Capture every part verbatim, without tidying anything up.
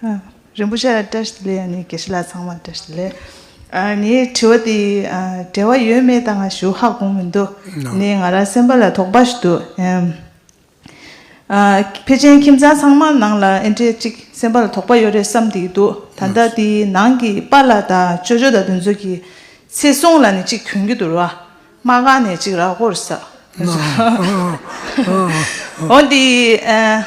ཨ། རིན་པོ་ཆེ་ལ་བཀྲ་ཤིས་བདེ་ལེགས། ཨ་ནི་དགེ་བཤེས་ལགས་ཚང་མ་བཀྲ་ཤིས་བདེ་ལེགས། ཨ་ནི་དྲི་བ་དེ་ཨ་འབྲེལ་བ་ཡོད་མེད་ད་ང་ཞུ་ཧ་གོ་མི་འདུག་ནི་ང་རང་སེམས་པ་ལ་དོགས་པ་ཞིག་འདུག་ཨ། ཕལ་ཆེར་ཁྱིམ་ཚང་ཚང་མ་ནང་ལ་ཨེ་འདྲས་ཅིག་སེམས་པ་ལ་དོགས་པ་ཡོད་རེད་བསམ་བསྡད་ཀྱི་འདུག་ད་ལྟ་དེ་ནང་གི་པཱ་ལགས་དང་ཅོ་ཅོ་དང་དེ་ཚོ་གི་ཚེ་སྲོག་ལ་ནི་ཅིག་གྱོན་གྱི་འདུག་ར། དམག་སྒར་ནས་ཅིག་ར་སྐོར་ས། འོ་འདི་ཨ་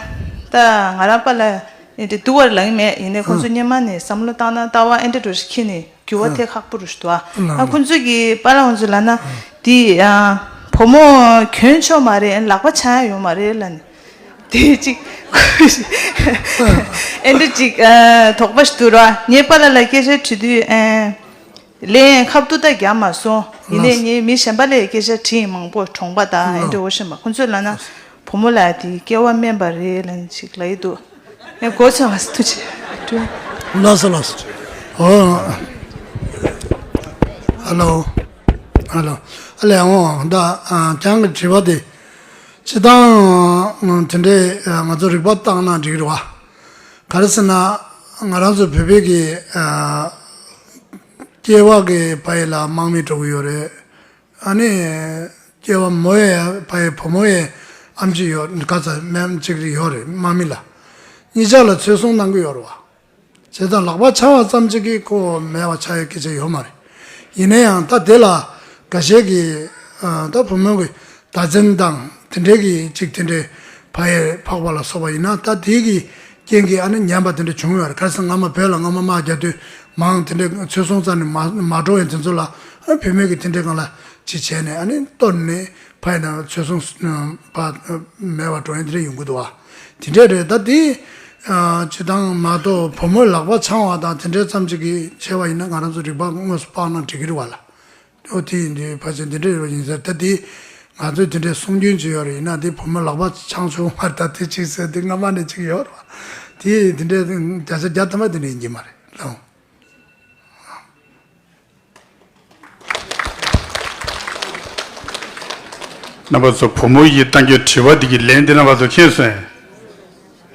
ད་ང་རང་པཱ་ལགས་ཨེ་འདྲས་སྡུག་པ་ལངས་མེད། ཡིན་ནའི་ཁོང་ཚོ་སྔོན་མ་ནས་བསམ་བློ་བཏང་ན་ལྟ་བ་ཨེ་འདྲས་འགྲོ་ཞིག་ཁྱེར་ནས། འགྱུར་བ་ཐེབས་ཁག་པོ་རུ་ཞིག་འདུག་ཨ། ཨ་ཁོང་ཚོས་ཀྱི་པཱ་ལགས་ཁོང་ཚོས་ལབ་ན་དེ་ཨ་བུ་མོ་གྱོན་ཆོག་མ་རེད། ལག་པ་འཆང་ཡ་ཡོད་མ་རེད་ལབ་ནས་དེ་ཅིག་ཨེ་འདྲ་ཅིག་ཨ་དོགས་པ་ཞིག་འདུག་ར། ངས་པཱ་ལགས་ལ་སྐད་ཆ་དྲིས་དུས་ཨ་ལན་ཁ་ཐུག་ད་རྒྱག་མ་སོང་། ཡིན་ནའི་ངས་མི་གཞན་པ་ལ་སྐད་ཆ་དྲིས་མང་པོ་གྲོང་པ་དང་ཨེ་འདྲ་འོ་ཤེས་མ་ཁོང་ཚོས་ལབ་ན། བུ་མོ་ལ་དེ་སྐྱེ་བ་དམན་པ་རེད་ལབ་ཅིག་ལབ་ཡི་འདུག་ངས་གོ་ཚོད་མ་སོང་ཐུགས་རྗེ་ཆེ། ལགས་སོ་ལགས་སོ། ཨོ། ཧ་ལོ། ཧ་ལོ། ཨ་ལས་འོང་ད་ཨ་ཁྱང་གི་དྲི་བ་དེ། སྤྱིར་བཏང་དེ་འདྲའི་ང་ཚོ་རིག་པ་བཏང་ན་འགྲིག་རེད་བ། ག་རེ་ཟེར་ན་ང་རང་ཚོ་བོད་པའི་གི་ཨ་སྐྱེ་བ་གི་ཕ་ཡི་ལ་དམག་མི་འགྲོ་གི་ཡོད་རེད། ཨ་ནི། སྐྱེ་བ་མོ་ཡི་ཕ་ཡི་བུ་མོ་ཡི་ཨམ་ཆི་ཡོད་ག་ཚ་མེམ་གཅིག་རེ་ཡོད་རེད་དམག་མི་ལ། གཉིས་ཆ་ལ་ཚོད་བཟུང་གནང་གི་ཡོད་རེད་བ། བྱས་ཙང་ལག་པ་འཆང་བ་ཙམ་གཅིག་གིས་ཁོ་མེད་པ་ཆགས་ཡ་སྐད་ཆ་ཡོད་མ་རེད། ཡིན་ན་ཡང་ད་དེ་ལ་འགའ་ཤས་ཀྱིས་ད་བུ་མོ་གི་བདག་འཛིན་དང་དེ་འདྲའི་གི་གཅིག་དེ་འདྲའི་ཕ་ཡི་འཕགས་པ་ལ་སོགས་པ་ཡིན་ན་ད་དེའི་གི་རྐྱེན་གྱིས་ཨ་ནི་ཉམས་པ་དེ་འདྲ་བྱུང་ཡོད་རེད། ག་རེ་ཟེར་སྔ་མ་བོད་ལ་སྔ་མ་དམག་རྒྱག་དུས་མང་དེ་འདྲ་ཚོད་བཟུང་རྩ་ནས་མ་མ་འགྲོ་བའི་དེ་ཚོ་ལ་བུད་མེད་ཀྱི་དེ་འདྲའི་སྒང་ལ་ཅིག་བྱས་ནས་ཨ་ནི་གཏོར་ནས་ཕ་ཡི་ནང་ཚོད་བཟུང་པ་མེད་པ་འགྲོ་ཡ་དེ་འདྲ་ཡོང་གི་འདུག་བ། དེ་འདྲ་རེད། ད་དེ་སྤྱིར་བཏང་མ་གཏོགས་བུ་མོའི་ལག་པ་འཆང་བ་དང་དེ་འདྲའི་ཙམ་ཅིག་གིས་བྱས་པ་ཡིན་ན་ང་རང་ཚོ་རིག་པ་དངོས་སུ་སྤངས་ན་འགྲིག་གི་རེད་བ་ལ། ཨོ་དེ་ཡིན་དུས་ཕལ་ཆེར་འདི་འདྲ་ཡོད་ཡིན་ཟེར། ད་དེ་ང་ཚོས་དེ་འདྲའི་གསུང་རྒྱུན་ཅིག་ཡོད་རེད། ཡིན་ན་དེ་བུ་མོ་ལག་པ་འཆང་ཆོག་མ་རེད། ད་དེ་གཅིག་ཟེར་དེ་སྔ་མ་ནས་གཅིག་ཡོད་རེད་བ། དེ་དེ་འདྲའི་བརྒྱ་ཆ་བརྒྱ་ཐམ་པ་དེ་འདྲ་ཡིན་གྱི་མ་རེད་ལགས། རྣམ་པ་ཚོ་བུ་མོ་ཡིས་བཏང་རྒྱུའི་དྲི་བ་འདི་གི་ལན་འདི་རྣམ་པ་ཚོ་མཁྱེན་སོང་ངས།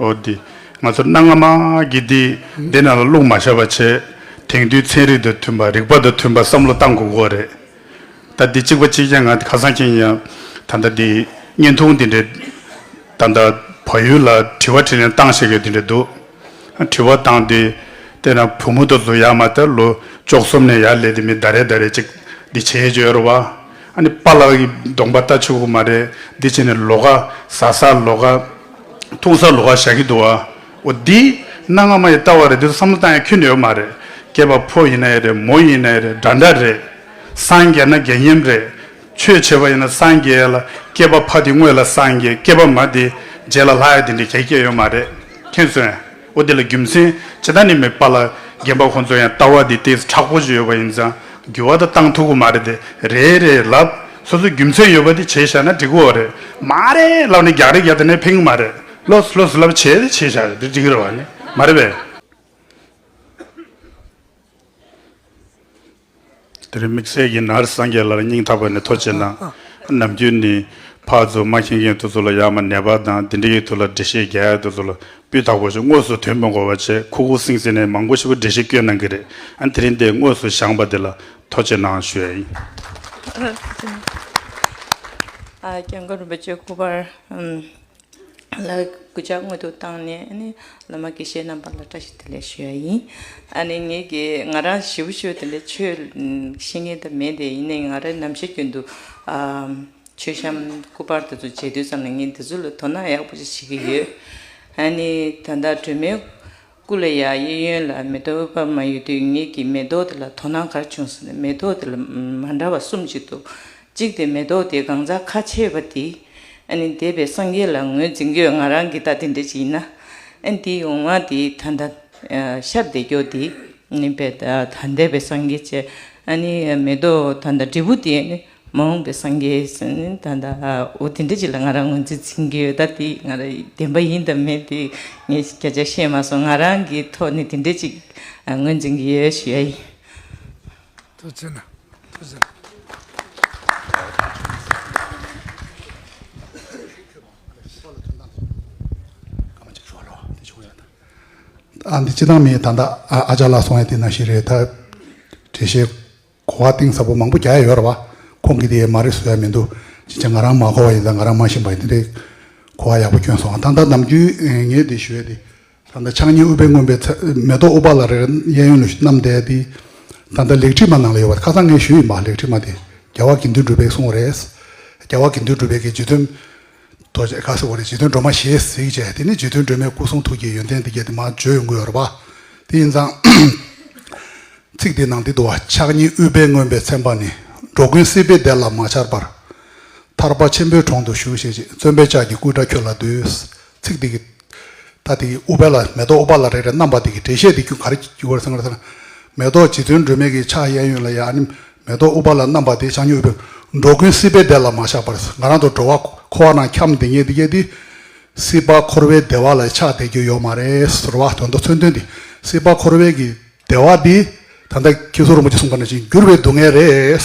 འོ་འདི། ང་ཚོ་གནའ་སྔ་མ་གི་འདི་འདི་ནང་ལ་བླུགས་མ་བཞག་པ་བྱས། དེང་དུས་ཚན་རིག་དང་མཐུན་པ་རིག་པ་དང་མཐུན་པ་བསམ་བློ་བཏང་དགོས་ཀྱི་རེད། ད་འདི་གཅིག་པ་གཅིག་རྐྱང་ང་ཁ་སང་ཁྱེད་ཡང་ད་ལྟ་འདི་བརྙན་ཐུང་འདི་འདྲའི་ད་ལྟ་བལ་ཡུལ་ལ་དྲི་བ་དྲིས་ལན་བཏང་བཞག་ཡོད་འདི་འདྲ་འདུག་དྲི་བ་བཏང་དུས་དེ་ན་བུ་མོ་དེ་ཚོ་ཡར་མར་ད་ལོ་བཅུ་གསུམ་ནས་ཡར་སླེབས་དེ་མི་ཟླ་རེ་ཟླ་རེ་ཅིག་འདི་བྱས་བྱས་ཡོད་རེད་བ། ཨ་ནི་པཱ་ལགས་ཀྱི་གདོང་པ་ལྟ་ཆོག་གི་མ་རེད། འདི་བྱས་ནས་ལོགས་ཀ་ཟ་ས་ལོགས་ཀ་འཐུང་ས་ལོགས་ཀ་བཞག་གི་འདུག་བ། འོ་འདི་གནའ་སྔ་མ་ཡི་ལྟ་བ་རེད། འདི་ཚོ་བསམ་བློ་བཏང་ཡ་ཁྱོན་ནས་ཡོད་མ་རེད། སྐྱེས་པ་ཕོ་ཡིན་ན་ཡང་རེད། མོ་ཡིན་ན་ཡང་རེད། འདྲ་འདྲ་རེད། སངས་རྒྱས་ན་དགེ་བསྙེན་རེད། ཆོས་བྱེད་པ་ཡིན་ན་སངས་རྒྱས་ལ་སྐྱེས་པ་ཕ་དེ་དངོས་ལ་སངས་རྒྱས། སྐྱེས་པ་མ་དེ་རྗེས་ལ་ལྷ་ཡ་དེ་འདྲ་གལ་སྐྱེས་ཡོད་མ་རེད། མཁྱེན་སོང་ངས། འོ་དེ་ལ་རྒྱུ་མཚན་ཇི་ལྟར་ནི་མེད་པ་ལ་རྒན་པ་ཁོང་ཚོ་ཡང་ལྟ་བ་དེ་ཏོག་ཙམ་མཁྲེགས་པོ་ཞིག་ཡོད་པ་ཡིན་ཙང་འགྱུར་བ་དེ་བཏང་ཐུབ་ཀྱི་མ་རེད། དེ་རེད་རེད་ལབ། སོ་སོ་རྒྱུ་མཚན་ཡོད་པ་དེ་བྱས་བཞག་ན་འགྲིག་གི་ཡོད་རེད། མ་རེད་ལབ་ནས་རྒྱག་རེས་རྒྱག་དེ་ནས་ཕན་གྱི་མ་རེད། ལོས་ལོས་ལབ་བྱས་དེ་བྱས་བཞག་རེད། དེ་འགྲིག་གི་རེད་བ། ནི་མ་རེད་པས། དེ་རིང་དམིགས་བསལ་གྱིས་ནར་སངས་རྒྱས་ལགས་ལ་སྙིང་ཐག་པ་ནས་ཐུགས་རྗེ་གནང་། ནམ་རྒྱུན་ནི་ཕར་ཚུར་མ་མཁྱེན་མཁན་དེ་ཚོ་ལ་ཡར་མར་ནད་པ་དང་དེ་འདྲ་ཡི་ཐོག་ལ་འགྲེལ་བཤད་རྒྱག་ཡ་དེ་ཚོ་ལ་སྤུས་དག་པོ་ཞིག་དངོས་སུ་ཐོན་མི་དགོས་པ་བྱས། ཁུ་ཁུ་སིང་སིང་ནས་མང་པོ་ཞིག་པོ་འགྲེལ་བཤད་བསྐྱོན་གནང་གི་རེད། ཨ་དེ་རིང་འདིར་དངོས་སུ་བཞེངས་པ་དེ་ལ་ཐུགས་རྗེ་གནང་ཞུ་ཡ་ཡིན། ཨ་སྐྱབས་མགོན་རིན་པོ་ཆེ་སྐུ་པར་ཨམ། ལ་སྐུ་ཕྱག་སྔོན་དུ་བཏང་ནས་ཨ་ནི་བླ་མ་དགེ་བཤེས་རྣམ་པ་ལ་བཀྲ་ཤིས་བདེ་ལེགས་ཞུ་ཡ་ཡིན། ཨ་ནི་ངེད་ཀྱི་ང་རང་ཞེ་པོ་ཞེ་པོ་དེ་འདྲའི་ཆོས་ཤེས་མཁན་དེ་མེད་དེ། ཡིན་ནའི་ང་རང་ནམ་ཞིག་རྒྱུན་དུ་ཨ་མཆོད་བཤམས་སྐུ་པར་དེ་ཚོ་མཇལ་དུས་ཙམ་ལ་ངས་འདི་ཚོ་ལ་དོ་སྣང་ཡག་པོ་ཞིག་བྱེད་ཀྱི་ཡོད། ཨ་ནི་ད་ལྟ་སྒྲོལ་མའི་སྐུ་ལ་ཡ་གཡས་གཡོན་ལ་མེ་ཏོག་པདྨ་ཡོད་དུས་ངེད་ཀྱི་མེ་ཏོག་དེ་ལ་དོ་སྣང་ག་རེ་བྱུང་ཟེར་ན། མེ་ཏོག་དེ་ལ་མ་འདྲ་བ་གསུམ་ཅིག་འདུག་གཅིག་དེ་མེ་ཏོག་དེ་གང་ཟག་ཁ་ཕྱེ་བ་དེ། ཨ་ནི་འདས་པའི་སངས་རྒྱས་ལ་ངོས་འཛིན་གྱི་ཡོད། ང་རང་གི་ད་དེ་འདྲ་ཅིག་ཡིན་ན། ཨ་ནི་དེའི་འོང་བ་དེ་ད་ལྟ་ཤར་བསྡད་ཀྱོག་དེ་ནི་པའི་ད་འདས་པའི་སངས་རྒྱས་བྱས། ཨ་ནི་མེ་ཏོག་ད་ལྟ་འབྲས་བུ་དེ་ནི་མ་འོངས་པའི་སངས་རྒྱས་ཟེར་ནི་ད་ལྟ་འོ་དེ་འདྲ་ཅིག་ལ་ང་རང་ངོས་འཛིན་འཛིན་གྱི་ཡོད། ད་དེ་ང་རང་བདེན་པ་ཡིན་དང་མིན་དེ་ངས་བརྒྱ་ཆ་ཤེས་མ་སོང་། ང་རང་གི་ཐོག་ནས་དེ་འདྲ་ཅིག་ངོས་འཛིན་གྱི་ཡོད་ཞུ་ཡ་ཡིན། ཐུགས་རྗེ་གནང་། ཐུགས་རྗེ་གནང་། ཨ་འདི་སྤྱི་བཏང་མི་ད་ལྟ་ཨ་ཨ་ཅག་ལགས་གསུངས་ཡ་དེ་ནང་བཞིན་རེད། ད་འགྲེལ་བཤད་གོ་བ་གཏིང་ཟབ་པོ་མང་པོ་རྒྱག་ཡ་ཡོད་རེད་བ། ཁོང་གིས་དེ་མ་རེད་བཟོ་ཡ་མི་འདུག་ཅི་བྱ་ང་རང་མ་གོ་བ་ཡིན་ཙང་ང་རང་མ་ཤེས་པ་ཡིན། དེ་འདྲའི་གོ་བ་ཡག་པོ་བསྐྱོན་སོང་། ད་ལྟ་ནམ་རྒྱུན་ངས་དེ་ཞུ་ཡ་དེ། ད་ལྟ་ཕྱག་གཉིས་ཨུཏྤལ་མངོན་པའི་ཚེ་མེ་ཏོག་ཨུཏྤ་ལ་རེ་གཡས་གཡོན་ལ་བསྣམས་བསྡད་དེ། ད་ལྟ་ལེགས་བྲིས་མ་ནང་ལ་ཡོད་པ་ཁ་སང་ངས་ཞུས་ཡིན་པ། ལེགས་བྲིས་མ་དེ་རྒྱལ་བ་དགེ་འདུན་གྲུབ་པས་གསུངས་པ་རེད། རྒྱལ་བ་དགེ་འདུན་གྲུབ་པའི་གི་རྗེ་བཙུན་རྡོ་རྗེ་ག་ཟེར་བ་རེད། རྗེ་བཙུན་སྒྲོལ་མ་ཞེས་གཟིགས་བྱས་དེ་ནི་རྗེ་བཙུན་སྒྲོལ་མའི་སྐུ་གསུང་ཐུགས་ཀྱི་ཡོན་ཏན་འདི་གས་དེ་མར་བརྗོད་ཡོང་གི་ཡོད་རེད་པ། དེ་ཡིན་ཙང་། ཚིག་དེ་ནང་འདི་འདུག་བ། ཕྱག་གཉིས་ཨུཏྤལ་མངོན་པའི་མཚན་པ་ནི། འགྲོ་ཀུན་སྲིད་པའི་བདེ་ལ་མ་ཆགས་པར། ཐར་པ་ཆེན་པོའི་དྲུང་དུ་ཞུགས་ཞེས་བྱ། བརྩོན་པའི་ལྕགས་ཀྱུས་སྐུ་འདྲ་ཁྱོད་ལ་འདུད། ཚིག་འདི་གི་ད་དེ་གི་ཨུཏྤལ་ལ་མེ་ཏོག་ཨུཏྤལ་རེ་རེ་བསྣམས་པ་དེ་གི་འགྲེལ་བཤད་དེ་ཁྱོད་ག་རེ་བྱེད་དགོས་རེད་ཟེར་ན། མེ་ཏོག་རྗེ་བཙུན་སྒྲོལ་མའི་གི་ཕྱག་གཡས་གཡོན་ལ་ཡ་ཨ་ནི་མེ་ཏོག་ཨུཏྤལ་བསྣམས་པ་དེ་ཕྱག་གཉིས་ཨུཏྤལ། འགྲོ་ཀུན་སྲིད་པའི་བདེ་ལ་མ་ཆགས་པར། ང་རང་ཚོ་འགྲོ་བ་འཁོར་བ་ནང་འཁྱམས་བསྡད་མཁན་དེ་གས་དེ་སྲིད་པ་འཁོར་བའི་བདེ་བ་ལ་ཆགས་བསྡད་རྒྱུ་ཡོད་མ་རེད་ཟེར་བ། དོན་དུ་མཚོན་དོན་དེ་སྲིད་པ་འཁོར་བའི་གི་བདེ་བ་འདི་ད་ལྟ་ཁྱེད་ཚོ་རིན་པོ་ཆེ་གསུངས་པ་ནང་བཞིན་འགྱུར་བའི་སྡུག་བསྔལ་རེད།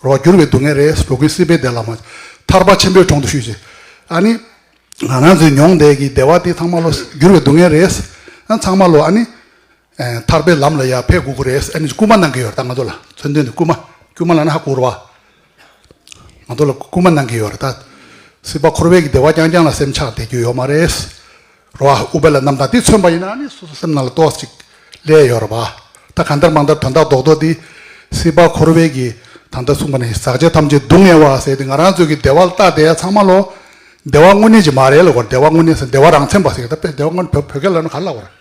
རོ་འགྱུར་བའི་སྡུག་བསྔལ་རེད། འགྲོ་ཀུན་སྲིད་པའི་བདེ་ལ་མ། ཐར་པ་ཆེན་པོའི་དྲུང་དུ་ཞུགས་ཞེས། ཨ་ནི། ང་རང་ཚོའི་མྱོང་བསྡད་ཀྱི་བདེ་བ་དེ་ཚང་མ་ལོ་འགྱུར་བའི་སྡུག་བསྔལ་རེད། ཨ་ཚང་མ་ལོ་ཨ་ནི། ཨེ་ཐར་པའི་ལམ་ལ་ཡར་ཕེབས་དགོས་ཀྱི་རེད། ཨ་ནི་སྐུལ་མ་གནང་གི་ཡོད་རེད། ད་ང་ཚོ་ལ་མཚོན་དོན་དེ་སྐུལ་མ་སྐུལ་མ་ལབ་ན་ཧ་གོ་རེད་བ། ང་ཚོ་ལ་སྐུལ་མ་གནང་གི་ཡོད་རེད་ད། སྲིད་པ་འཁོར་བའི་གི་བདེ་བ་རྐྱང་རྐྱང་ལ་སེམས་ཆགས་བསྡད་རྒྱུ་ཡོད་མ་རེད། རོ་ཨ་ཨུཏྤལ་བསྣམས་དང་དེ་མཚོན་པ་ཡིན་ན་ཨ་ནི་སོ་སོ་སེམས་ནང་ལ་ཏོག་ཙམ་ཅིག་སླེབས་ཡོད་རེད་པ། ད་གང་ལྟར་མང་ལྟར་དོན་དག་རྡོག་རྡོག་འདི་སྲིད་པ་འཁོར་བའི་གི་ད་ལྟ་གསུངས་པ་ནི་ཟག་བཅས་ཐམས་ཅད་སྡུག་བསྔལ་བ་ཟེར་ཏེ་ང་རང་ཚོའི་གི་བདེ་བ་ལ་ལྟ་བསྡད་ཡ་ཚང་མ་ལོ་བདེ་བ་དངོས་གནས་ཅིག་མ་རེད་ལབ་དགོས་རེད། བདེ་བ་དངོས་གནས་ཟེར་བདེ་བ་རང་མཚན་པ་ཟེར་གི་ད་དཔེ་བདེ་བ་དངོས་བོད་བོད་སྐད་ལ་ན་ག་རེ་ལབ་དགོས་རེད།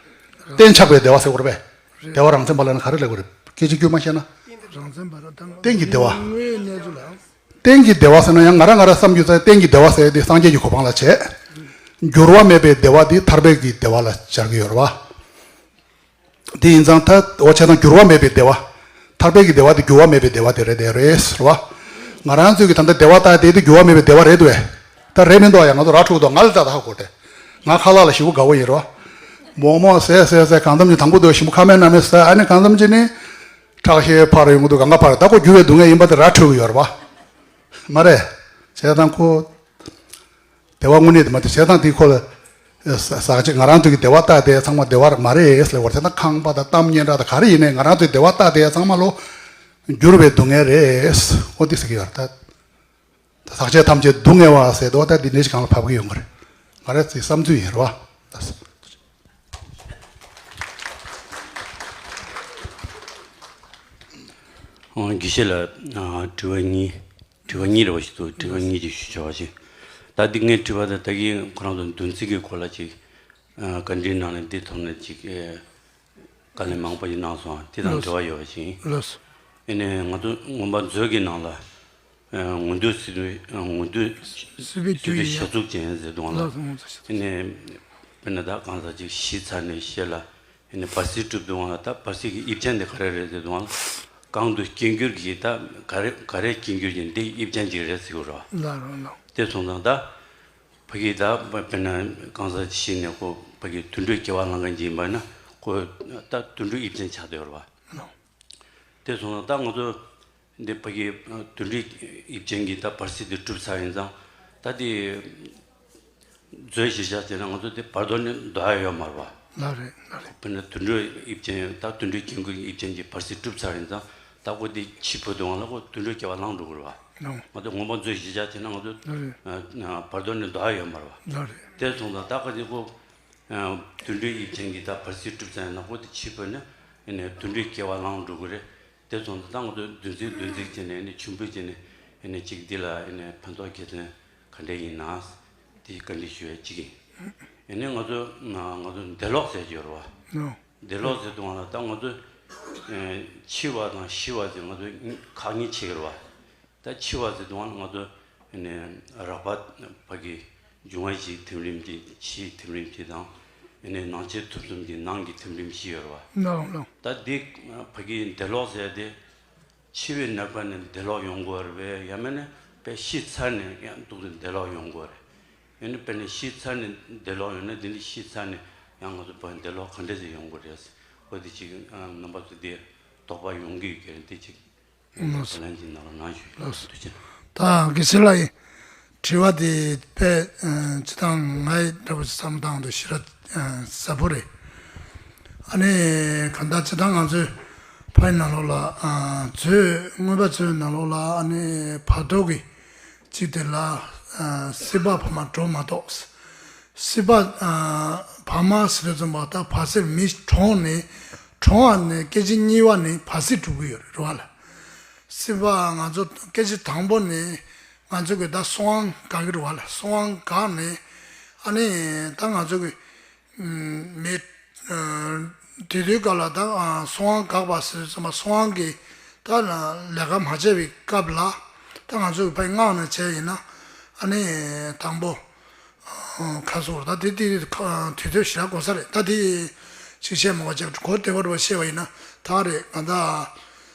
གཏན་ཆགས་པའི་བདེ་བ་ཟེར་དགོས་རེད་པས། བདེ་བ་རང་མཚན་པ་ལབ་ན་ག་རེ་ལབ་དགོས་རེད། སྐད་ཆ་དཀྱུས་མ་བཤད་ན། རང་མཚན་པ་རང་དང་། གཏན་གྱི་བདེ་བ། དངོས་གནས་ཚུལ་ལ། གཏན་གྱི་བདེ་བ་ཟེར་ན་ཡང་ང་རང་ང་རང་བསམ་རྒྱུ་ཚ་གཏན་གྱི་བདེ་བ་ཟེར་དེ་སངས་རྒྱས་ཀྱི་གོ་འཕང་ལ་བྱེད། འགྱུར་བ་མེད་པའི་བདེ་བ་དེ་ཐར་པའི་གི་བདེ་བ་ལ་སྦྱར་གྱི་ཡོད་རེད་བ། དེ་ཡིན་ཙང་ད་འོ་བྱས་ཙང་འགྱུར་བ་མེད་པའི་བདེ་བ། ཐར་པའི་གི་བདེ་བ་དེ་འགྱུར་བ་མེད་པའི་བདེ་བ་དེ་རེད་དེ་རེད་ཟེར་བ། ང་རང་ཚོའི་གི་ད་ལྟ་བདེ་བ་ལྟ་དེ་དེ་འགྱུར་བ་མེད་པའི་བདེ་བ་རེད་དེ། ད་རེད་མི་འདུག་ཡ། ང་ཚོ་ར་འཕྲོད་འདུག་ང་ལ་ལྟ་ད་ཧ་གོ་དེ། ང་ཁ་ལག་ལ་ཞེ་པོ་དགའ་བོ་ཡིན་རོ། མོག་མོག་ཟས་ཟས་ཟས་གང་འཚམ་གྱི་དང་པོ་དུ་ཞིམ་པོ་ཁ་མེད་སྣ་མེད་ཟས། ཨ་ནི་གང་འཚམ་གྱི་ནི། ཁྲག་ཤེད་འཕར་ཡོང་གི་འདུག་གང་ག་འཕར་ད་ཁོ་འགྱུར་བའི་སྡུག་བསྔལ་ཡིན་པ་དེ་ར་འཕྲོད་ཀྱི་ཡོད་རེད་བ། མ་རེད། བྱས་ཙང་ཁོ། བདེ་བ་དངོས་གནས་དེ་མ་དེ་བྱས་ཙང་དེ་ཁོ་ལ། ཟག་བཅས་ང་རང་ཚོ་གི་བདེ་བ་ལྟ་དེ་ཚང་མ་བདེ་བ་མ་རེད་ལབ་བར་དེ་ན་ཁང་པ་དང་གཏམ་སྙན་གྲགས་དང་ག་རེ་ཡིན་ནའི་ང་རང་ཚོའི་བདེ་བ་ལྟ་དེ་ཚང་མ་ལོ། འགྱུར་བའི་སྡུག་བསྔལ་རེད། ཨོ་དེ་ཟེར་གི་ཡོད་རེད་ད། ཟག་བཅས་ཐམས་ཅད་སྡུག་བསྔལ་བ་ཟེར་དོ་ད་འདི་འདྲ་ཞིག་གང་ལ་བབ་ཀྱི་ཡོང་གི་རེད། ང་རང་ཚོའི་བསམ་ཚུལ་ཡིན་རེད་བ། ཨོ་དགེ་བཤེས་ལགས། ཨ་དྲི་བ་གཉིས། དྲི་བ་གཉིས་རེ་བ་ཞིག་འདུག་དྲི་བ་གཉིས་ཅིག་ཞུ་ཆོག་པ་ཞིག་ད་འདི་ངའི་དྲི་བ་དང་ད་གིན་ཁོ་རང་ཚོ་འདུ་འཛི་གི་སྐོར་ལ་ཅིག་ཨ་བཀའ་འདྲིའི་ནང་ནས་འདི་ཐོག་ནས་ཅིག་ཨེ། བཀའ་ལན་མང་པོ་ཞིག་གནང་སོང་། དེ་དང་འབྲེལ་བ་ཡོད་པ་ཞིག་ཡིན། ལགས་སོ། ཨེ་ནས་ང་ཚོ་མངོན་པ་མཛོད་ཀྱི་ནང་ལ་ཨ་མངོན་མཐོའི་སྲིད་པའི་ཨ་མངོན་མཐོའི་སྲིད་པའི་རྒྱུ་ཡིན། ཞབས་ཚུགས་ཅན་ཟེར་དུས་ལ། ལགས་སོ། ངོ་མཚར་ཞིག་ཨེ་ནས་དཔེར་ན་ད་གང་ཟག་ཅིག་ཤི་ཚར་ནས་ཤི་ལ། ཨེ་ནས་བར་སྲིད་གྲུབ་དུས་ལ་ད་བར་སྲིད་ཀྱི་དབྱིབས་ཅན་དེ་ག་རེ་རེད་ཟེར་དུས་ལ། གང་དུ་སྐྱེ་འགྱུར་གྱི་ད་ག་རེ་ག་རེ་སྐྱེ་འགྱུར་གྱི་འདི་དབྱིབས་ཅན་ཅིག་རེད་ཟེར་གྱི་རེད། ལགས་རེད་ལགས། དེ་སོང་ཙང་ད། ཕ་གི་ད་དཔེར་ན་གང་ཟག་ཅིག་ཤི་ནས་ཁོ་ཕ་གི་དུད་འགྲོའི་སྐྱེ་བ་བླང་མཁན་ཅིག་ཡིན་པ་ན་ཁོ་ད་དུད་འགྲོའི་དབྱིབས་ཅན་ཆགས་བསྡད་ཡོད་རེད་བ། དེ་སོང་ཙང་ད་ང་ཚོ་འདི་ཕ་གི་དུད་འགྲོའི་དབྱིབས་ཅན་གྱི་ད་བར་སྲིད་དེ་གྲུབ་ཚར་ཡིན་ཙང་ད་དེ་མཛོད་གཞིར་བཞག་བྱས་ན་ང་ཚོ་དེ་བར་དོ་ནས་འདོར་ཡ་ཡོད་མ་རེད་བ། ལགས་རེད་ལགས་རེད། དཔེར་ན་དུད་འགྲོའི་དབྱིབས་ཅན་ད་དུད་འགྲོའི་སྐྱེ་འགྱུར་གྱི་དབྱིབས་ཅན་གྱི་བར་སྲིད་གྲུབ་ཚར་ཡིན་ཙང་ད་ཁོ་དེ་འཆི་འཕོ་དུས་ལ་ཁོ་དུད་འགྲོའི་སྐྱེ་བ་བླངས་འགྲོ་གི་རེད་བ། ལགས། ང་ཚོ་མངོན་པ་མཛོད་གཞིར་བཞག་བྱས་ན་ང་ཚོ་ལགས་རེད། ཨ་བར་དོ་ནས་འདོར་ཡ་ཡོད་མ་རེད་བ། ལགས་རེད། དེ་སོང་ཙང་ད་ག་ཅིག་ཁོ་ཨ་དུད་འགྲོའི་དབྱིབས་ཅན་གྱི་ད་བར་སྲིད་གྲུབ་ཚར་ཡིན་ན་ཁོ་དེ་འཆི་འཕོས་ནས་ཨ་ནི་དུད་འགྲོའི་སྐྱེ་བ་བླངས་འགྲོ་གི་རེད། དེ་སོང་ཙང་ད་ང་ཚོ་འདུ་འཛི་འདུ་འཛི་བྱས་ནས་ཨ་ནི་མཆོད་འབུལ་བྱས་ནས་ཨ་ནི་ཅིག་འདི་ལ་ཨ་ནི་ཕན་ཐོགས་དགེ་མཚན་ག་འདྲས་ཡིན་ན་དེ་བཀའ་འདྲི་ཞུ་ཡ་གཅིག་ཡིན། ཨ་ནི་ང་ཚོ་ང་ང་ཚོ་འདས་ལོག་ཟེར་གྱི་ཡོད་རེད་བ། ལགས། འདས་ལོག་ཟེར་དུས་ལ་ད་ང་ཚོ་ཨ་འཆི་བ་དང་ཤི་བ་ཟེར་ང་ཚོ་ཁག་གཉིས་ཕྱེ་གི་རེད་བ། ད་འཆི་བ་ཟེར་དུས་ལ་ང་ཚོ་ཨ་ནི་རགས་པ་ཕ་གི་འབྱུང་བ་བཞིའི་ཐིམ་རིམ་གྱི་འཆིའི་ཐིམ་རིམ་གྱི་དང་ཨ་ནི་སྣང་མཆེད་ཐོབ་གསུམ་གྱི་ནང་གི་ཐིམ་རིམ་བཞི་ཡོད་རེད་བ། ལགས་ལགས། ད་འདི་ཕ་གི་འདས་ལོག་ཟེར་དེ། འཆི་བའི་ནད་པ་ནི་འདས་ལོག་ཡོང་དགོས་རེད་པས། ཡང་མིན་ན་དཔེ་ཤི་ཚར་ནས་ཡང་འདུག་སེ་འདས་ལོག་ཡོང་དགོས་རེད། ཡང་ན་དཔེར་ན་ཤི་ཚར་ནས་འདས་ལོག་ཡོང་ན་དེ་ནི་ཤི་ཚར་ནས་ཡང་ང་ཚོ་བོད་འདས་ལོག་ག་འདྲ་ཞིག་ཡོང་དགོས་རེད། འོ་དེ་ཅིག་རྣམ་པ་ཚོ་དེ་དོགས་པ་ཡོང་གི་ཡོད་ཀྱི་རེད། དེ་ཅིག་ལགས་སོ། ལན་ཅིག་གནང་རོགས་གནང་ཞུ། ལགས་སོ། ཐུགས་རྗེ་ཆེ། ད་དགེ་བཤེས་ལགས་ཡིན། དྲི་བ་དེ་དཔེ་ཅི་ཐང་ངའི་འདྲ་པོ་ཞིག་བསམ་བློ་བཏང་དུས་ཞེ་དྲག་ཟབ་པོ་རེད། ཨ་ནི་གང་ལྟར་ཇི་ལྟར་ང་ཚོའི་ཕའི་ནང་ལོགས་ལ་ཨ་མཛོད་མངོན་པ་མཛོད་ནང་ལོགས་ལ་ཨ་ནི་བར་དོ་གི་གཅིག་དེ་ལ་ཨ་སྲིད་པ་བར་མ་འགྲོ་མ་གཏོགས། སྲིད་པ་ཨ་བར་མ་ཟེར་དུས་ཙམ་པ་ད་བར་སྲིད་མི་གྲོངས་ནས་གྲོངས་པ་ནས་སྐད་ཅིག་གཉིས་པ་ནས་བར་སྲིད་འགྲོ་གི་ཡོད་རེད་རེད་བ་ལ། སྲིད་པ་ང་ཚོ་སྐད་ཅིག་དང་པོ་ནས་ང་ཚོ་གི་ད་གསང་བ་འགག་གི་རེད་བ་ལ། གསང་བ་འགག་ནས་ཨ་ནི་ད་ང་ཚོ་གི་མི། དེ་དུས་སྐབས་ལ་ད་གསང་བ་འགག་པ་ཟེར་དུས་ཙམ་པ་གསང་བ་གི་ད་ལས་ཀ་མ་བྱས་པའི་སྐབས་ལ་ད་ང་ཚོ་གི་ཕའི་སྔགས་ནང་བྱས་ཡིན་ན་ཨ་ནི་དང་པོ་ཁ་སོར་ད་དེ་དེ་དུས་ཚོད་ཞེ་དྲག་འགོར་ས་རེད། ད་དེ་ཅིག་བཤད་མ་དགོས་ཅིག་གོ་བདེ་བར་བཤད་པ་ཡིན་ན་ད་རེད། ང་ད།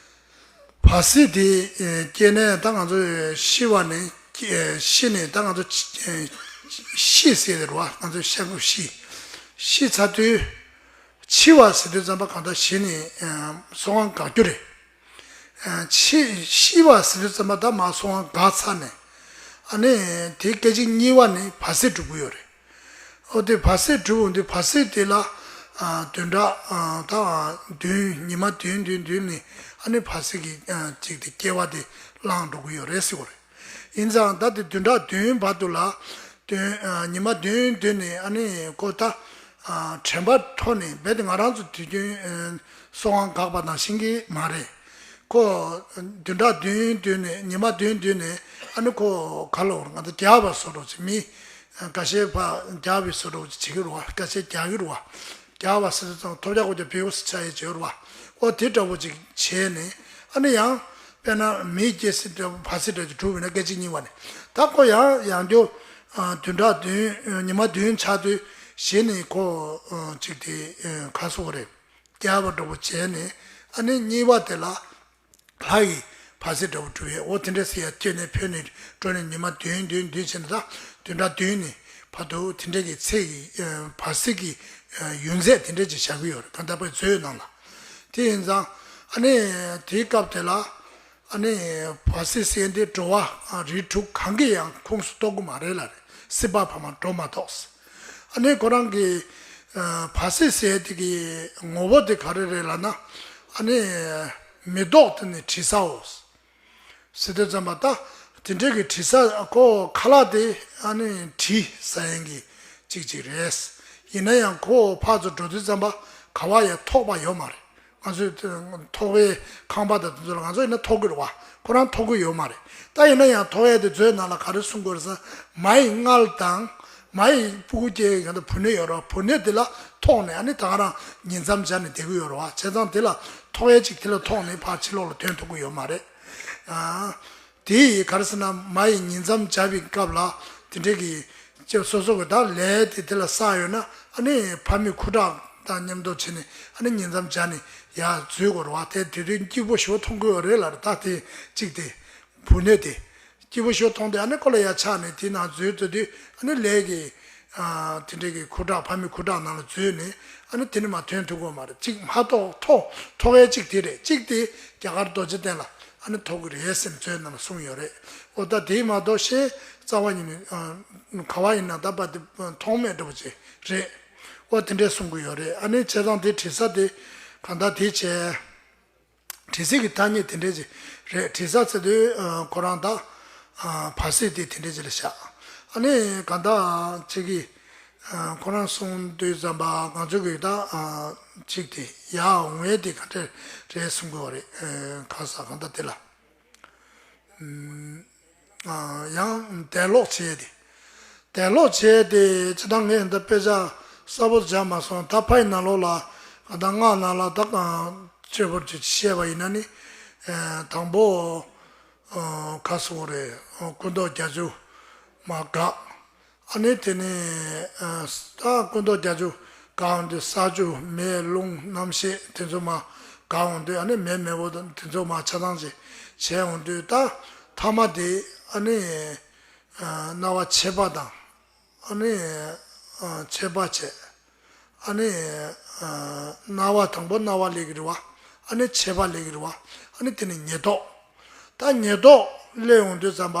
བར་སྲིད་དེ་སྐྱེས་ནས་ད་ང་ཚོ་ཤི་བ་ནས་ཤི་ནས་ད་ང་ཚོ་ཤི་ཟེར་དེ་རེད་བ། ང་ཚོ་ཤ་ཁུ་ཤི་ཤི་ཚར་དུས་འཆི་བ་ཟེར་དུས་ཙམ་པ་གང་ལྟར་གཞི་ནས་གསང་བ་འགག་རྒྱུ་རེད། འཆི་ཤི་བ་ཟེར་དུས་ཙམ་པ་ད་མ་གསང་བ་འགག་ཚར་ནས་ཨ་ནི་དེ་སྐད་ཅིག་གཉིས་པ་ནས་བར་སྲིད་འགྲོ་གི་ཡོད་རེད། ཨོ་དེ་བར་སྲིད་གྲུབ་འོང་དུས་བར་སྲིད་དེ་ལ་ཨ་བདུན་ཕྲག་ཨ་ད་བདུན་ཉི་མ་བདུན་བདུན་བདུན་ནི་ཨ་ནི་བར་སྲིད་ཀྱི་ཨ་ཅིག་དེ་སྐྱེ་བ་དེ་བླངས་འགྲོ་གི་ཡོད་རེད་ཟེར་བ་རེད། ཡིན་ཙང་ད་དེ་བདུན་ཕྲག་བདུན་བར་དུ་ལ་བདུན་ཨ་ཉི་མ་བདུན་བདུན་ནི་ཨ་ནི་ཁོ་ད་ཨ་དྲན་པ་འཕྲོ་ནས་རྦད་དེ་ང་རང་ཚོ་དུས་རྒྱུན་ཨ་གསང་བ་འགག་པ་ནང་བཞིན་གྱི་མ་རེད། ཁོ་བདུན་ཕྲག་བདུན་བདུན་ནས་ཉི་མ་བདུན་བདུན་ནས་ཨ་ནི་ཁོ་ག་ལ་འོར་ང་ཚོ་རྒྱག་པ་བཟོ་འདྲ་ཅིག་མི་འགའ་ཤས་ཕར་རྒྱག་པའི་བཟོ་འདྲ་ཅིག་བྱེད་ཀྱི་རེད་བ། འགའ་ཤས་རྒྱག་གི་རེད་བ། རྒྱག་པ་ཟེར་དུས་ཙང་ཐོབ་རྒྱག་གོ་རྒྱག་བེའུ་ཟེར་ཆ་ཡས་བྱེད་རེད་བ། ཨོ་དེ་འདྲ་བོ་ཅིག་བྱས་ནས་ཨ་ནི་ཡང་དཔེར་ན་མི་སྐྱེ་སྲིད་འདྲ་བོ་བར་སྲིད་འདྲ་ཅིག་གྲུབ་པ་ཡིན་ན་སྐད་ཅིག་གཉིས་པ་ནས་ད་ཁོ་ཡང་ཡང་བསྐྱར་བདུན་ཕྲག་བདུན་ཉི་མ་བདུན་ཆགས་དུས་གཞི་ནས་ཁོ་ཅིག་དེ་ག་སོགས་རེད། རྒྱག་པ་འདྲ་བོ་བྱས་ནས་ཨ་ནི་གཉིས་པ་དེ་ལ་ལྷ་ཡི་བར་སྲིད་འདྲ་བོ་གྲུབ་ཡས། འོ་དེ་འདྲ་སེ་ཡ་སྐྱེས་ནས་འཕོས་ནས་འགྲོ་ནས་ཉི་མ་བདུན་བདུན་བདུན་བྱས་ནས་ད་བདུན་ཕྲག་བདུན་ནས་བར་དུ་དེ་འདྲ་གི་ཚེ་ཡི་བར་སྲིད་ཀྱི་ཡུན་ཚད་དེ་འདྲ་ཅིག་བཞག་གི་ཡོད་རེད། གང་ལྟར་བའི་མཛོད་ནང་ལ། དེ་ཡིན་ཙང་ཨ་ནི་དེའི་སྐབས་དེ་ལ་ཨ་ནི་བར་སྲིད་ཟེར་འདི་འགྲོ་བ་རིགས་དྲུག་གང་གི་ཡང་ཁོངས་སུ་གཏོགས་ཀྱི་མ་རེད་ལ་རེད། སྲིད་པ་བར་མ་འགྲོ་མ་གཏོགས། ཨ་ནི་ཁོ་རང་གི་ཨ་བར་སྲིད་ཟེར་དེ་གི་ངོ་བོ་དེ་ག་རེ་རེད་ལབ་ན། ཨ་ནི་མེ་ཏོག་དེ་ནི་དྲི་ཟའོ་ཟེར་དུས་ཙམ་པ་ད་དེ་འདྲའི་གི་དྲི་ཟ་ཁོ་ཁ་ལག་དེ་ཨ་ནི་དྲི་ཟ་ཡིན་གི་གཅིག་གཅིག་རེད། ཡིན་ན་ཡང་ཁོ་ཕར་ཚུར་འགྲོ་དུས་ཙམ་པ་ག་བ་ཡང་ཐོགས་པ་ཡོད་མ་རེད། ང་ཚོས་ཐོགས་པའི་ཁང་པ་དང་དེ་ཚོ་ལ་ང་ཚོ་ཡིན་ན་ཐོགས་ཀྱི་རེད་བ། ཁོ་རང་ཐོགས་ཀྱི་ཡོད་མ་རེད། ད་ཡིན་ན་ཡང་ཐོགས་ཡས་དེ་མཛོད་ནང་ལ་ག་རེ་གསུང་དགོས་རེད་ཟེར་ན། མ་ཡི་མངལ་དང་མ་ཡི་སྤུ་གུ་སྐྱེ་ཡི་ག་འདྲ་བུ་སྣོད་ཡོད་རེད་བ། བུ་སྣོད་དེ་ལ་ཐོགས་ནས་ཨ་ནི་ད་ག་རང་ཉིང་མཚམས་སྦྱར་ནས་བསྡད་ཀྱི་ཡོད་རེད་བ། བྱས་ཙང་དེ་ལ་ཐོགས་ཡས་གཅིག་དེ་ལ་ཐོགས་ནས་ཕར་ཕྱི་ལོགས་ལ་ཐོན་ཐུབ་ཀྱི་ཡོད་མ་རེད། ཨ། དེ་ཡི་ག་རེ་ཟེར་ན་མ་ཡི་ཉིང་མཚམས་སྦྱར་བའི་སྐབས་ལ་དེ་འདྲའི་གི་ཅེས་སོ་སོ་གི་ད་ལས་དེ་དེ་ལ་བསགས་ཡོད་ན་ཨ་ནི་ཕ་མའི་ཁུ་ཁྲག་དང་མཉམ་དུ་བྱས་ནས་ཨ་ནི་ཉིང་མཚམས་སྦྱར་ནས་ཡར་འཛུལ་དགོས་རེད་བ། དེ་དེ་དུས་སྐྱིད་པོ་ཞེ་པོ་མཐོང་གི་ཡོད་རེད་ལ་རེད། ད་དེ་གཅིག་དེ་བུ་སྣོད་དེ་སྐྱིད་པོ་ཞེ་པོ་མཐོང་དུས་ཨ་ནི་ཁོ་ལ་ཡར་ཆགས་ནས་དེ་ནང་འཛུལ་འགྲོ་དུས་ཨ་ནི་ལས་ཀྱི་ཨ་དེ་འདྲའི་གི་ཁུ་ཁྲག་ཕ་མའི་ཁུ་ཁྲག་ནང་ལ་འཛུལ་ནས་ཨ་ནི་དེ་ནས་མར་ཐོན་ཐུབ་ཀྱི་ཡོད་མ་རེད། གཅིག་མ་གཏོགས་ཐོགས་ཐོགས་ཡས་གཅིག་དེ་རེད། གཅིག་དེ་རྒྱ་གར་རྡོ་རྗེ་གདན་ལ་ཨ་ནི་ཐོགས་ཀྱི་རེད་ཟེར་ནས་མཛོད་ནང་ལ་གསུངས་ཡོད་རེད། འོ་ད་དེ་མ་གཏོགས་གཞན་རྩ་བ་ཉིད་ནས་ཨ་ག་བ་ཡིན་ན་ད་པ་དེ་ཐོགས་མེད་འདྲ་པོ་ཅིག་རེད། འོ་དེ་འདྲས་གསུང་གི་ཡོད་རེད། ཨ་ནི་བྱས་ཙང་དེ་དྲི་ཟ་དེ་གང་ལྟར་དེ་བྱས། དྲི་ཟའི་གི་ཐ་སྙད་དེ་འདྲས་ཅིག་རེད། དྲི་ཟ་ཟེར་དུས་ཨ་ཁོ་རང་ད་ཨ་བར་སྲིད་དེ་དེ་འདྲས་ཅིག་ལ་བཞག་ཨ་ནི་གང་ལྟར་ཅིག་གི་ཨ་ཁོ་རང་གསུང་དུས་ཙམ་པ་ང་ཚོ་གི་ད་ཨ་ཅིག་དེ་ཡར་འོང་ཡས་དེ་ག་འདྲས་རེད་གསུང་གི་ཡོད་རེད། ཨ་ག་ས་གང་ལྟར་དེ་ལ་ཨ་ཡང་དད་ལོག་བྱེད་ཡས་དེ། དད་ལོག་བྱས་ཏེ་ཅི་ལྟར་ངས་འདི་དཔེ་ཆ་གསལ་པོ་སྦྱར་མ་སོང་། ད་ཕའི་ནང་ལོགས་ལ་ད་སྔགས་ནང་ལ་ད་གང་སྤྱོད་པོ་ཅིག་བཤད་པ་ཡིན་ན་ནི། ཨེ་དང་པོ་ཨ་ག་སོང་རེད། ཨ་སྐུ་མདོག་བརྒྱད་ཅུ་མ་འགག་ཨ་ནི་དེ་ནས་ཨ་ད་སྐུ་མདོག་བརྒྱད་ཅུ་འགག་འོང་དུས་ས་ཆུ་མེ་རླུང་རྣམ་ཤེས་དེ་ཚོ་མ་འགག་འོང་དུས་ཨ་ནི་མེ་མེ་བོ་དང་དེ་ཚོ་མ་ཆ་ཚང་ཅིག་བྱས་འོང་དུས་ད་ཐ་མ་དེ་ཨ་ནི། ཨ་སྣང་བ་མཆེད་པ་དང་། ཨ་ནི་ཨ་མཆེད་པ་བྱས། ཨ་ནི་ཨ་སྣང་བ་དང་པོ་སྣང་བ་སླེབས་ཀྱི་རེད་བ། ཨ་ནི་མཆེད་པ་སླེབས་ཀྱི་རེད་བ། ཨ་ནི་དེ་ནི་ཉེར་བསྡོགས། ད་ཉེར་བསྡོགས་སླེབས་ཡོང་དུས་ཙམ་པ།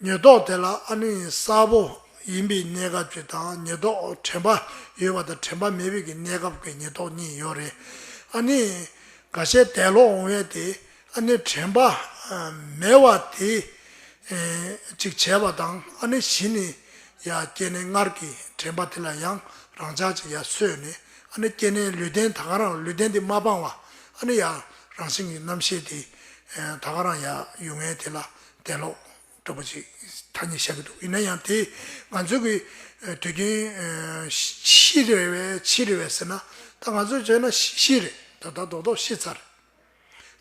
ཉེར་བསྡོགས་དེ་ལ་ཨ་ནི་གསལ་པོ་ ཡིན་པའི་གནས་སྐབས་ཅིག་དང་ཉེར་བསྡོགས་དྲན་པ་ཡོད་པ་དང་དྲན་པ་མེད་པའི་གི་གནས་སྐབས་ཀྱི་ཉེར་བསྡོགས་གཉིས་ཡོད་རེད། ཨ་ནི་འགའ་ཤས་འདས་ལོག་འོང་བས་དེ་ཨ་ནི་དྲན་པ་མེད་པ་དེ་ཅིག་བྱས་པ་དང་ཨ་ནི་གཞི་ནས་ཡ་སྐྱེ་གནས་སྔར་གྱི་དྲན་པ་དེ་ལ་ཡང་རང་འཇགས་ཅིག་ཡ་སོས་ནས་ཨ་ནི་སྐྱེ་གནས་ལུས་རྟེན་ད་ག་རང་ལུས་རྟེན་དེ་མ་སྤངས་པ་ཨ་ནི་ཡ་རང་བཞིན་གྱི་རྣམ་ཤེས་དེ་ད་ག་རང་ཡ་ཡོང་ངེས་དེ་ལ་འདས་ལོག་འདྲ་པོ་ཅིག་ཐ་སྙད་བཞག་གི་འདུག་ཡིན་ན་ཡང་དེ་ང་ཚོ་གི་དུས་རྒྱུན་ཤི་རེད་བས་ཤི་རེད་བས་ཟེར་ན་ད་ང་ཚོས་བྱས་ན་ཤི་རེད། ད་ལྟ་རྡོག་རྡོག་ཤི་ཚར་རེད།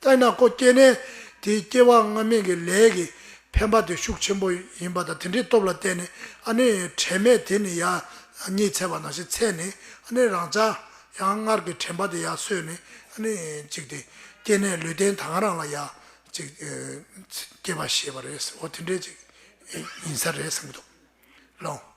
ད་ཡིན་ན་ཁོ་སྐྱེ་གནས་དེ་སྐྱེ་བ་སྔ་མའི་གི་ལས་ཀྱི་འཕེན་པ་དེ་ཤུགས་ཆེན་པོ་ཡིན་པ་དང་དེ་འདྲའི་སྟོབས་ལ་བརྟེན་ནས་ཨ་ནི་དྲན་མེད་དེ་ནི་ཡ་གཉིད་ཚད་པ་ནང་བཞིན་ཚད་ནས་ཨ་ནི་རང་ཅག་ཡང་སྔར་གྱི་དྲན་པ་དེ་ཡར་སོས་ནས་ཨ་ནི་ཅིག་དེ་སྐྱེ་གནས་ལུས་རྟེན་ད་ག་རང་ལ་ཡ་ཅིག་སྐྱེ་བ་ཤེས་པ་རེད་ཟེར་འོ་དེ་འདྲའི་ཅིག་ཡིན་ས་རེད་བསམ་གྱི་འདུག་ལོ།